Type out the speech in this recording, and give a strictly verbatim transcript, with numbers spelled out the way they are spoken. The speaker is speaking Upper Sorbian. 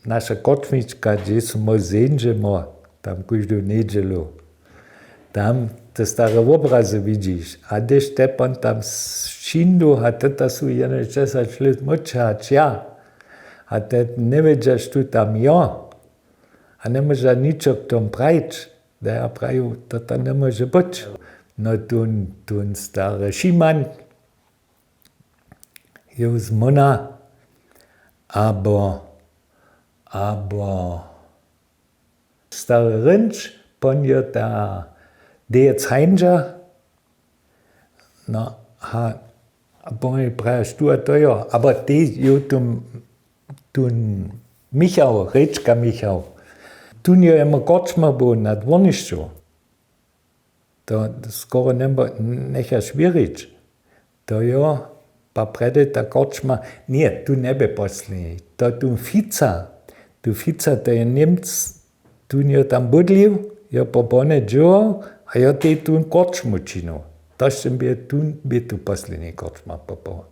naša kočmička, hdźež so my zeńdźemy tam kóždu njedźelu. Tam te stare wobrazy widźiš. A hdyž te pon tam šindu, a te ta su jenož dźesać lět młódše hač ja. A te njewědźa, štó tam jo. A njemóža ničo k tomu prajić. Da ja praju, to tam njemóže być. No tón, tón stary Šiman, jo, zmóna, abo, abo stary Rynč, pon jo ta dejec hańdźa. No, ha, a pon mi praja, štó a to jo, abo tej jo tón, tón Michał, Rěčka Michał. Tón jo jemu korčmar był na dwórnišću. To skoro njechaš wěrić. To jo, pa prjedy ta korčma, ně, tu njebě posledni. To tu Fica, tu Fica, to je Němc, tu jo tam bydlił, jo po bone dźěłał, a jo tej tu korčmu činił. To sym bě tu, bě tu posledni korčma popoł.